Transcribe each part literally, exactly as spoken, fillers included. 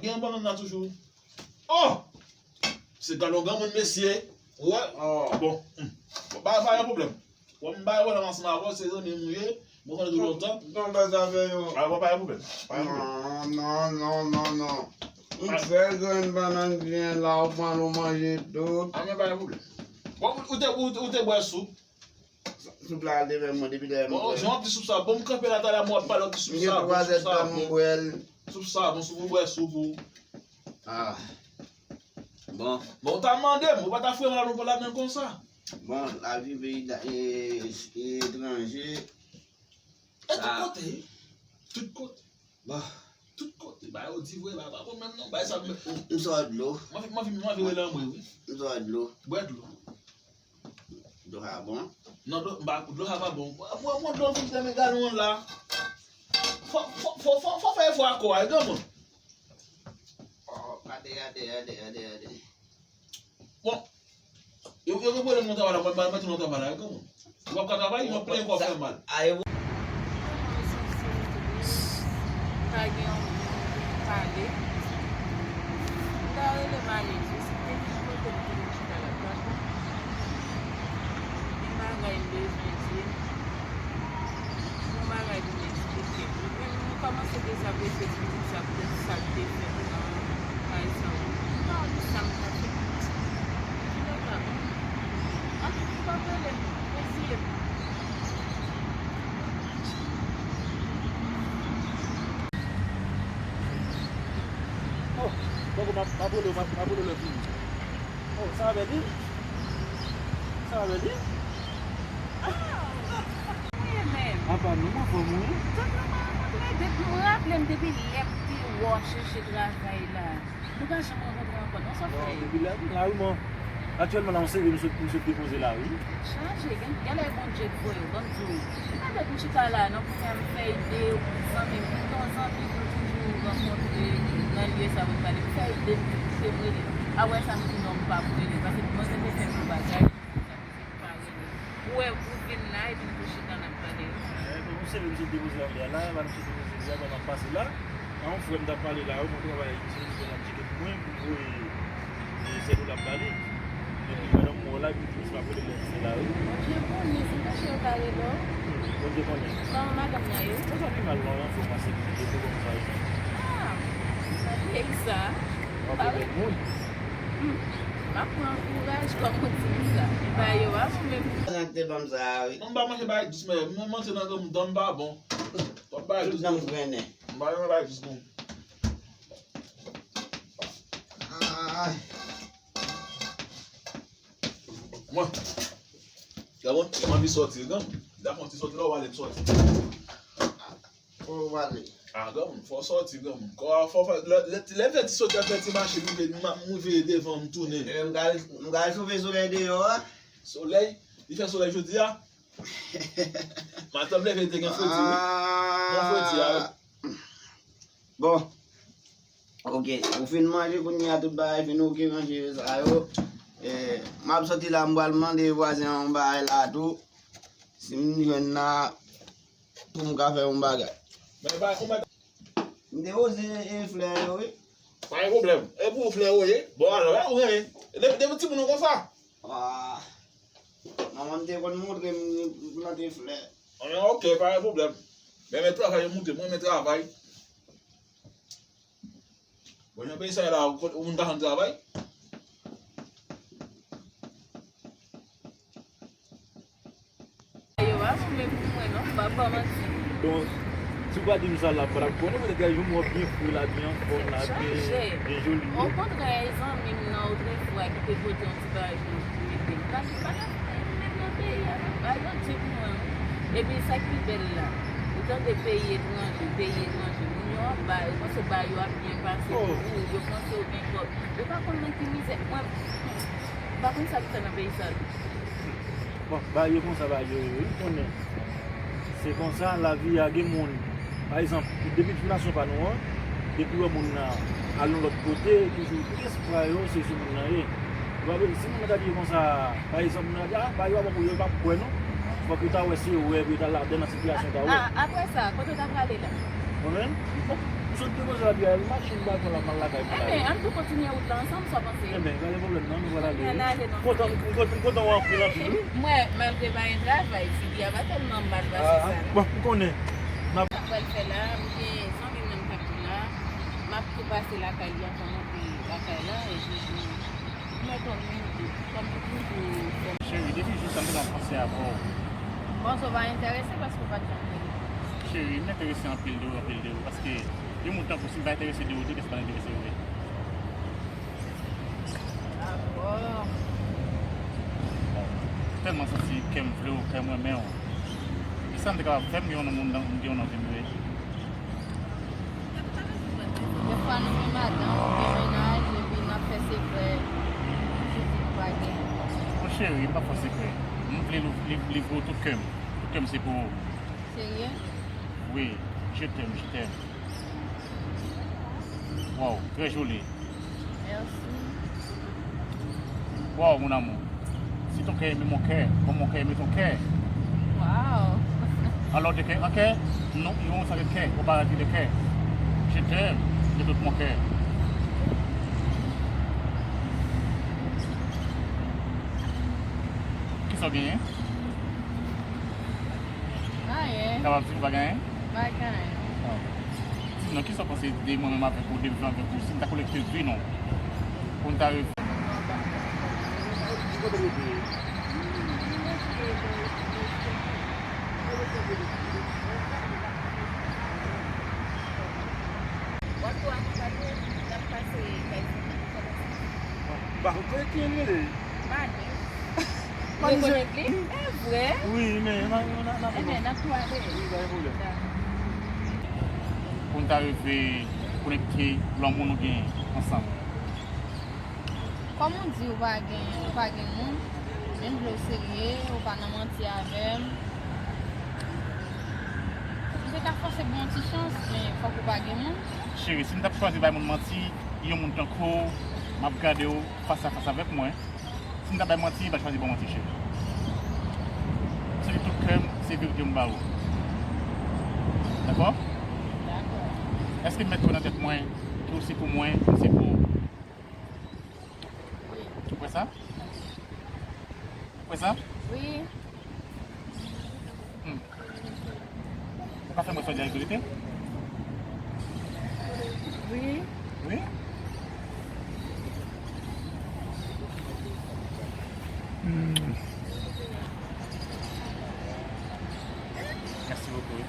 Gen bannann la toujou. Oh! Se galon granmoun, mesye. Ou wè? Oh. Bon. Hmm. Bon, pa, pa gen pwoblèm. Bon, m bay wè ansanm avè w, se zanmi m ou ye. Mwen konnen tou lontan. Bon, baz avè yo. Ah, bon, pa gen pwoblèm. Pa gen pwoblèm. Non, non, non, non, non. M fè grenn bannann byen la, ou pran, ou manje tout. Ah, men pa gen pwoblèm. Bon, ou te, ou, ou te bwè soup. Soup la al devan mwen depi lè m pran. Bon, jan w ap di soup sa bon, m kanpe la talè m w ap pale w di soup sa bon, soup sa bon. Soup sa bon, soup ou bwè soup ou. Ah. Bon. Bon, ou ta mande m, ou pa ta foure m ladan konsa. Bon, lavi peyi da- e- e- etranje. E tout kote, wi. Tout kote. Bon. Tout kote. Bagay yo di vre, bagay pa bon menm non. Bagay sa m. M sot dlo. M anvi, m anvi, m anvi rele anmwe, wi. M sot dlo. Bwè dlo. Dlo sa bon? Non, dlo, m pa, dlo sa pa bon. Mwen, mwen, dlo m fin fèmen galon an la. Fò, fò, fò, fò, fò fè efò a kò a, wi, granmoun. Oh, gade, gade, gade, gade, gade. Bon, yo, yo gen pwoblèm nan travay la, mwen, mwen, mwen tou nan travay la, wi, granmoun. Ou p ap ka travay, yo plenyen kò fè mal. Pa gen yon moun pou m pale. M ta rele Marie Jis, m te fin pote m pou m chita la, dakò? Gen bagay m bezwen di l. Yon bagay pou m eksplike l. Mwen menm, mwen kòmanse dezapresye pou sa, poutèt sa l te fè m nan kay sa. M pa konn sa m ta fè. Kilè l ap? Ann, ou p ap rele m, reziye m. Oh, poko m ap, m ap rele w, m ap, m ap rele w lè fini. Oh, sa va byen? Sa va byen? Ah! Wi, men. Apa nou, mwen fò mouri. Tout nou pa rankontre, depi, m raple m depi lè m te wè w ap chèche travay la. Nou pa janm rankontre ankò, non, sa fè. Bon, depi lè m la, wi, mwen. Aktyèlman, la, yon seri m sot, m sot depoze la, wi. Chaje, gen, genlè Bondye k voye w, ban m di w. Gade m chita la, nan kounya m fè ide, zanmi m, yon zanmi m toujou rankontre nan lye sa pou m pale. M fè ide, m di, kite m rele. Apre sa, m di non, m p ap rele, paske mwen se te fè m yon bagay, m pa rele. Ou wè, ou vin la, epi m tou chita, n ap pale. Eh, bon, m sere m sot depoze anlè a la, pa m sot depoze deja, pa m ap pase la. An, yon frè m t ap pale la, wi, mwen travay, m sere m sot ap tcheke pou mwen, pou m voye, e, sèl ou l ap pale. Epi, pandan m wè w la, epi m jis ap rele lè se la, wi. Bondye konnen, se kache yo pa rele w. Bondye konnen. Kòman madanm nan ye? Sa pi mal non, an fòm an sekirite, tou kòm sa ye. Ah, sa vle sa. W ap rele moun. Hmm. M ap pran kouraj, kòm ou di sa. E pa yo a pou menm. Prezante ban m sa a, wi. Mwen m pa manje bagay dous, men mwen manje nan granmoun, dan m pa bon. W ap bagay dous. Tout dan m grennen. M pa renmen bagay dous, non. Ah. Mwen. Granmoun, m anvi sòti, granmoun. M ta fè yon ti sòti la, w ale m sòti. Kote w prale? Ah, granmoun, fò w sòti, granmoun. Kò a fò fè, lè, lè, lè m fè ti sòti, fè ti mache, m rive, m, m rive devan, m tounen. E, m pral, m pral choufe solèy deyò a. Solèy? Li fè solèy jodi a? Maten m leve, te gen fredi, wi. Bon, fredi a, wi. Bon. Ok, ou fin manje kounye a, tout bagay fin ok, ranje sa yo. E, m ap sòti la, m pral mande vwazen an yon bagay la tou. Si m jwenn la, pou m ka fè yon bagay. Men, bay, ou mèt. M te poze, e, flè yo, wi. Pa gen pwoblèm. E pou ou flè yo ye? Bon, alò, la, ou genyen. Depi, depi timoun ou konsa? Ah. Manman m te konn montre m plante flè. Ah, ok, pa gen pwoblèm. Men, men travay, yo montre mwen, men travay. Bon, jan peyi sa ye la, ou moun ka jwenn travay? Yo pa bon menm pou mwen non, m pa ba w manti. Bon, si w pa di m sa la, m pa t ap konnen, petèt gen yon mò byen fre la, byen anfòm la, byen, byen joli. Okontrè, zanmi m nan otrefwa ki te pote yon ti bagay pou mete m. Pa, pa t ap fè menm nan peyi a non. Ay, Bondye pou mwen wi. Epi sa k pi bèl la, ou tande peyi etranje, peyi etranje, moun yo ap bay, ou panse bay yo ap byen pase pou ou, yo panse ou gen kòb. Ou pa konn nan ki mizè. Mwen, m pa konn sa pou fè nan peyi sa non. Bon, bay yo konsa, bay yo, yo, yo, ou konnen. Se konsa, lavi a gen moun. Pa egzanp, depi nasyon pa nou an, depi w wè moun nan al yon lòt kote, toujou tout espwa yo, se sou moun nan ye. Ou pa bezwen, si moun nan t abiye konsa, pa egzanp, moun nan di, ah, bay yo pa bon pou yo, yo p ap kwè non. Fòk yo ta wè se rèv, yo ta ladan nan sitiyasyon pa yo. A, a, apre sa, kote w ta prale la? Mwen menm? Bon, Tout depoze la, byen, machin baton la, m al lakay pou la. Ebyen, ann tou kontinye wout la ansanm, sa w panse? Ebyen, pa gen pwoblèm non, nou pral ale. Kontinye naje non. M kontan, m kontan, m kontan w anpil, anpil, wi. Mwen, malgre pa gen travay, figi a pa tèlman mal pase sa. Bon, m konnen. Sa m pral fè la, m gen zanmi m nan k ap vin la. M ap tou pase lakay li ankò, monte lakay la, epi m mèt on minit, kòm nou toujou fè. Cheri, depi jou sa m te nan panse avè w. Bon, sa w pa enterese paske w pa t janm rele. Cheri, m enterese anpil de ou, anpil de ou, paske yon moun tankou w, si m pa enterese de ou, de kiyès m pral enterese vre? Dakò. Tèlman santi kè m vle w, kè m renmen w. Kisa m te kapab fè, m gen yon moun nan, m gen yon nan vi m vre? Defwa nou gen madanm, nou gen mennaj, epi n ap fè sekrè. Toujou di nou pa gen. Mon cheri, m p ap fè w sekrè. M vle liv-, liv-, livre w tout kè m. Tout kè m se pou ou. Serye? Wi, je t'aime, je t'aime. Wow, très joli. Merci. Wow, mon amour. Si ton cœur aimait mon cœur, comme mon cœur aimait ton cœur. Wow. Alors, de cœur en cœur, nous irons sans le cœur, au paradis de cœur. Je t'aime de tout mon cœur. Kisa w genyen? Anyen. Kapab di m pa gen anyen? Pa gen anyen. Ah. Di m non, kisa w panse de mwen menm avèk ou, de viv avèk ou, si m ta kolekte vi nou, pou n ta rev- W ap tou akonpanye, n ap pase kay fanmi, kòman sa? Ba, w konnen ki li? Mani. Mani, je- Rekonèt li? E vre? Wi, men, n a, n a, n a, n a. Ebyen, n ap tou ale. Wi, pa gen pwoblèm. Pou n ta rive konekte lanmou nou gen ansanm. Kòm ou di ou pa gen, ou pa gen moun, men m vle w serye, ou pa nan manti avè m. M te ka fòse ba w yon ti chans, men fòk ou pa gen moun. Cheri, si m t ap chwazi bay moun manti, yon moun tankou w, m ap gade w fas a fas avèk mwen. Si m t ap bay manti, m pa chwazi ba w manti, cheri. M soti tout kè m, se verite m ba ou. Dakò? Dakò. Èske m mèt kwè nan tèt mwen ke w se pou mwen, m se pou ou? Wi. Ou kwè sa? Ou kwè sa? Wi. Hmm. Ou ka fè mwen sonje a verite? Wi. Wi? Hmm. Merci beaucoup, wi.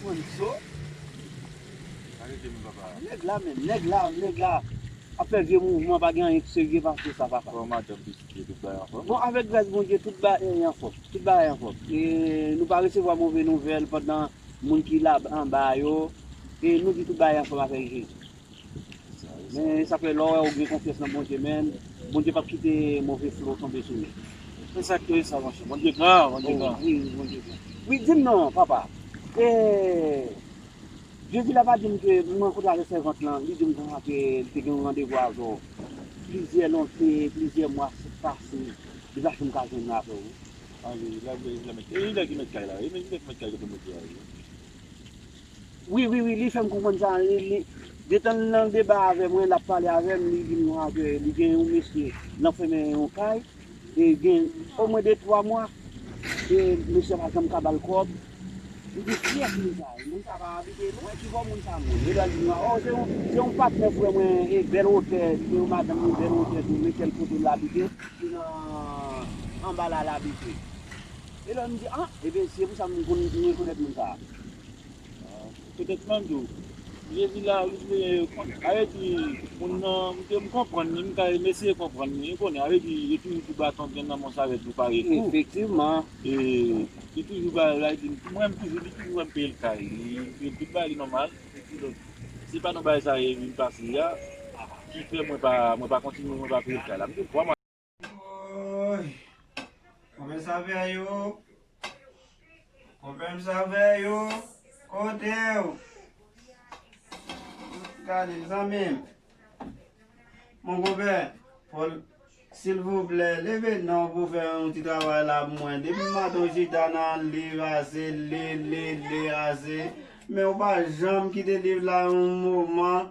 Mwen zo. Arete m, papa. Nèg la menm, nèg la, nèg la ap fè vye mouvman, pa gen anyen ki serye pase sa, papa. Kòman madanm, pitit yo, tout bagay anfòm? Bon, avèk gras Bondye, tout bagay anfòm. Tout bagay anfòm. E nou pa resevwa move nouvèl pandan moun ki la anba yo. E nou di tout bagay anfòm avèk Jezi. Men sa fè lè w wè ou gen konfyans nan Bondye, men Bondye p ap kite move flo tonbe sou nou. Se sa k te sa, monchè. Bondye gran, Bondye gran. Wi, Bondye gran. Wi, di m non, papa. E, Jezi la pa di m ke m rankontre avèk sèvant lan, li di m konsa ke li te gen yon randevou avè w. Plizyè lonte, plizyè mwa pase, li pa janm ka jwenn avè w. An, li la, li la mèt, e li la ki mèt kay la, e men li la ki mèt kay kote mwen te a, wi. Wi, wi, wi, li fè m konprann sa. Li, li, detan l nan deba avè mwen, l ap pale avè m, li di m konsa ke li gen yon mesye, l anfèmen yon kay, e gen omwen de twa mwa, e mesye a pa janm ka ba l kòb. M di, kiyès moun sa? Moun sa pa abite lwen, ki bò moun sa moun? E lè l di m, o, se yon, se yon patnè frè mwen, e bèl otè, li gen yon madanm, yon bèl otè tou, men sèl kote l abite, se nan, anba la l abite. E lè m di, a, ebyen, se pou sa m konn, m rekonèt moun sa a. Petèt mwen di w, Jezi la, li vle, a vle di, moun nan, m te, m konprann li, m ka, m eseye konprann li, ou konnen, a vle di, li toujou di baton gen nan manch avèk nou pare kou. Efektivman. E, li toujou ba, la, li di, mwen, m toujou, li toujou wè m peye l kay li, m peye l tout bagay li nòmal. Epi donk, se pa nan bagay sa yo vin pase a, ki fè mwen pa, mwen pa kontinye, mwen pa peye l kay la. M di, bò mwen. Woy! Konbyen sa fè yo? Konbyen sa fè yo? Kote w? Gade, zanmi m. Mon konpè, fò l, Silvouplè, leve non pou fè yon ti travay la pou mwen. Depi maten w chita nan liv ase, li, li, li ase. Men w pa janm kite liv la yon moman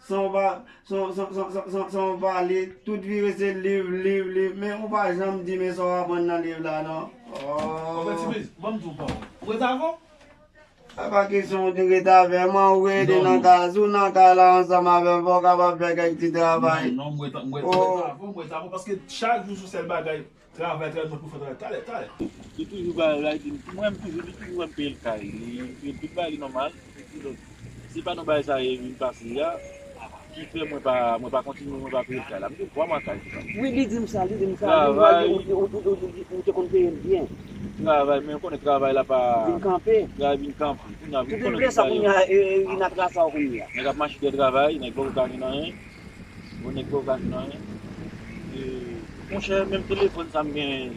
san w pa, san, san w pa li. Tout vire se liv, liv, liv. Men w pa janm di men sa w aprann nan liv la non. Oh. Bon, Ti Biz, ban m di w pa. Ou rete avè w? A pa kesyon ou te rete avè m, ou rete nan kay, si w nan kay la ansanm avè m, fò w kapab fè kèk ti travay. Non, non, m rete, m rete, m rete avè w, m rete avè w, paske chak jou se yon sèl bagay, travay, travay, mwen pou fè travay, talè, talè. Li toujou bay, bay, li, mwen m toujou, li toujou wè m peye l kay, li, li, tout bagay li nòmal, epi lòt, se pa nan bagay sa yo vin pase a, ki fè mwen pa, mwen pa kontinye, mwen pa peye l kay la. M gen twa mwa kay sa. Wi, li di m sa, li di m sa. Li di m ou, ou, ou, ou, ou, ou te konn peye l byen. Travay, men ou konnen travay la pa. Vin kanpe. Travay vin kanpe. Kounye a, vin konnen sa kounye a, e, e, vin atra sa kounye a. Nèg ap mache dèyè travay, nèg poko ka jwenn anyen. Bon, nèg poko ka jwenn anyen. E, monchè, menm telefòn sa m gen,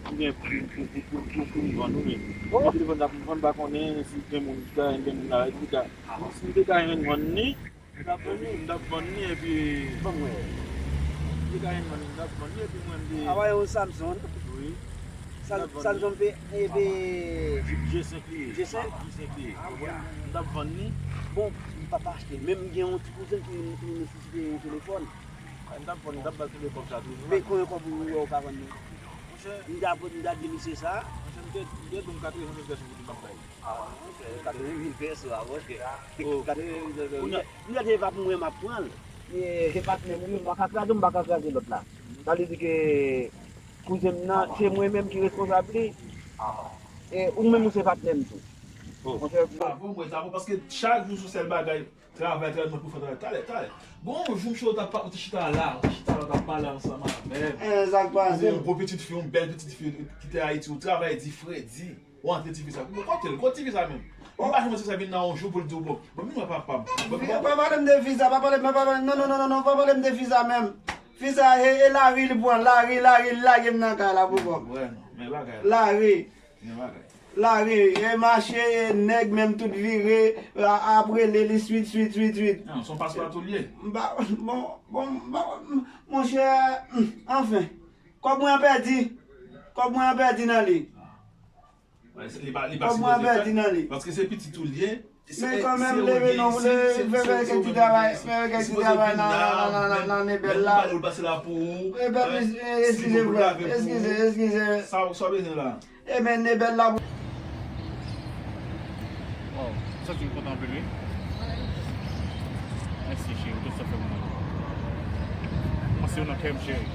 m gen pou, pou, pou, pou, pou, pou m vann, wi, men. Oh. Telefòn sa pou m vann, m pa konnen si gen moun ki ka, gen moun la, ki ka. Si m te ka jwenn vann li, m t ap vann li, m t ap vann li, epi. Ban m wè. M te ka jwenn vann li, m t ap vann li, epi mwen, m te. A wè, yon Samsung. Wi. Sam-, Samsung pe, epi. G senk li ye. G senk? G senk li ye. M t ap vann li. Bon, m pa, pa achte l. Men m gen yon ti kouzen ki, ki nesesite yon telefòn. M t ap vann, m t ap ba l telefòn sa toujou. Men konbyen kòb ou wè ou ka vann li? Monchè. M t ap, m t ap di misye sa. Monchè, m te, m te di w m katrevenndiz gèson pou di m ap bay. Ah, ok. Katrevenndiz peso, ah, ok. Oh. Katrevenndiz peso. Kounye a, m gade e pa pou mwen m ap pran l. E, e patnè m, wi, m pa ka kraze, m pa ka kraze lòt la. Sa vle di ke kouzen m nan, se mwen menm ki responsab li. E ou menm ou se patnè m tou. Oh. Monchè. Bravo, mwen, bravo, paske chak jou se yon sèl bagay. Travay, travay, mwen pou fè travay. Talè, talè. Gon yon jou, m chita, ou t ap pa-, ou te chita la, ou te chita la, ou t ap pale ansanm avè m. Eh, sa k pase? Ou gon gwo pitit fi, yon bèl pitit fi ki te Ayiti, ou travay di, fredi. Ou antre tifi sa. Bon, kote l? Kote tifi sa menm? Ou pa janm wè tifi sa vin nan yon jou pou l di w, bon, bon, vin wè papa m. Bon, vin wè papa m. Pa pale m de fi sa, pa pale, pa pale, non, non, non, non, non, pa pale m de fi sa menm. Fi sa, e, e lari li pran, lari, lari, li lage m nan kay la pou kò m. Wè, non, men bagay la. Lari. Men bagay. Lari, e mache, e nèg menm tout vire, a, ap rele li swit, swit, swit, swit. Non, se yon paspatouye. M pa, bon, bon, m pa, monchè, anfen. Kòb mwen an pèdi. Kòb mwen an pèdi nan li. Kòb mwen an pèdi nan li. Paske se pitit ou l ye. Men kanmenm, leve non, leve, fè, fè kèk ti travay, fè kèk ti travay nan, nan, nan, nan, nan Nebèl la. Eskize, frè, eskize, eskize. Sa w bezwen la? Ebyen, Nebèl la. Wow, m santi m kontan anpil, wi. Mèsi, cheri, pou tout sa w fè pou mwen. Ou panse yo nan kè m, cheri.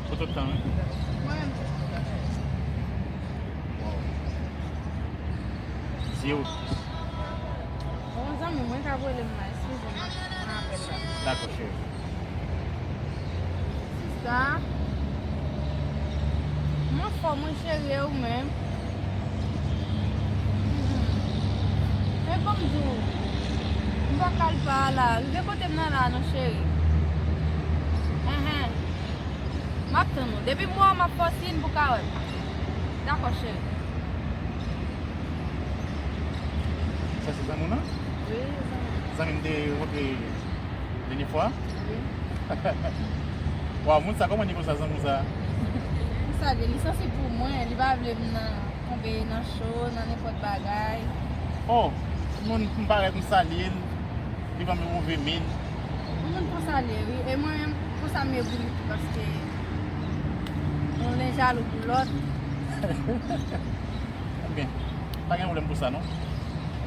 Pou tout tan, wi. Mwen menm tou. Wow. Zye w. Bon, zanmi mwen ka rele m la, eskize m, m nan apèl la. Dakò, cheri. Sista, m anfòm, wi, cheri, e ou menm? Mhm. Men ban m di w, m pa ka al pa la. Rive kote m nan la, non, cheri. Enhen. M ap tann ou. Depi m wè w, m ap fè w siy pou w ka wè m. Dakò, cheri. Sa se zanmi w nan? Wi, zanmi m. Zanmi m te rankontre dènye fwa? Wi. Waw, moun sa, kòman li konsa, zanmi w sa? M salye, li sansib pou mwen, li pa vle m nan tonbe nan cho, nan nenpòt bagay. Oh, moun m parèt, m salye l, li ban m yon move min. Moun konsa l ye, wi. E mwen menm, konsa m ye pou li tou, paske yon len jalou pou lòt. Ebyen, pa gen pwoblèm pou sa, non.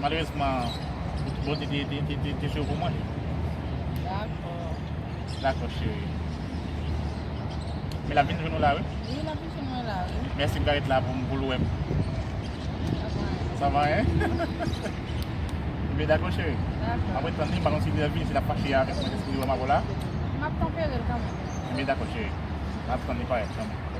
Malerezman, Bondye te, te, te, te, te jwe pou mwen. Dakò. Dakò, cheri. Men l ap vin jwenn ou la, wi. Wi, l ap vin jwenn mwen la, wi. Mèsi, m ka ret la pou m, pou l wè m. Sa va, hein? Ebyen, dakò, cheri. Dakò. M ap ret tann li, m pa konn si li ap vini, si l ap fache avèk mwen, deske li wè m avè w la. M ap tanpere l kanmenm. Ebyen, dakò, cheri. M ap tann li parèt kanmenm.